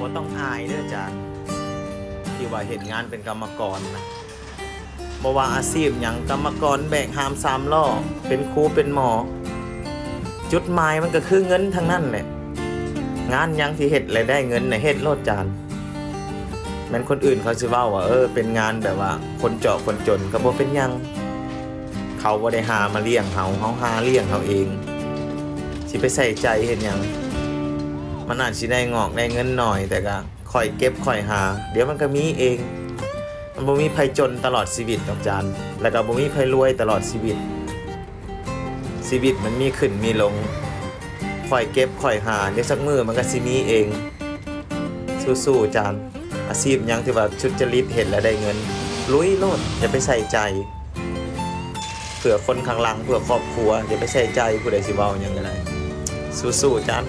ບໍ່ຕ້ອງອາຍເດີຈານ ທີ່ວ່າເຮັດງານເປັນກຳມະກອນນະ. ບໍ່ວ່າອາຊີບຫຍັງ, ກຳມະກອນແບກຫາມສາມລໍ້, ເປັນຄູເປັນໝໍ, ຈຸດໝາຍມັນກໍຄືເງິນທັງນັ້ນແຫຼະ. ງານຫຍັງທີ່ເຮັດແລ້ວໄດ້ເງິນນະ ເຮັດໂລດຈານ. ແມ່ນຄົນອື່ນເຂົາຊິເວົ້າວ່າ ເອີ ເປັນງານແບບວ່າຄົນເຈາະຄົນຈົນ ກໍບໍ່ເປັນຫຍັງ. ເຂົາບໍ່ໄດ້ຫາມາລ້ຽງເຮົາ, ເຮົາຫາລ້ຽງເຮົາເອງ. ຊິໄປໃສ່ໃຈເຮັດຫຍັງ? ມັນອາດຊິໄດ້ງອກໄດ້ເງິນໜ້ອຍ, ແຕ່ກໍ ຂ້ອຍເກັບຂ້ອຍຫາ, ດຽວມັນກໍມີເອງ. ມັນບໍ່ມີໃຜຈົນຕະຫຼອດຊີວິດດອກຈານ, ແລ້ວກໍບໍ່ມີໃຜລວຍຕະຫຼອດຊີວິດ. ຊີວິດມັນມີຂຶ້ນມີລົງ, ຂ້ອຍເກັບຂ້ອຍຫາ, ດຽວສັກມື້ມັນກໍຊິມີເອງ. ສູ້ໆຈານ, ອາຊີບຫຍັງທີ່ວ່າສຸດຈະລິດເຮັດແລ້ວໄດ້ເງິນ, ລຸຍໂລດ, ຢ່າໄປໃສ່ໃຈ. ເພື່ອຄົນຂ້າງຫຼັງ, ເພື່ອຄອບຄົວ, ຢ່າໄປໃສ່ໃຈຜູ້ໃດຊິເວົ້າຫຍັງກໍໄດ້. ສູ້ໆຈານ.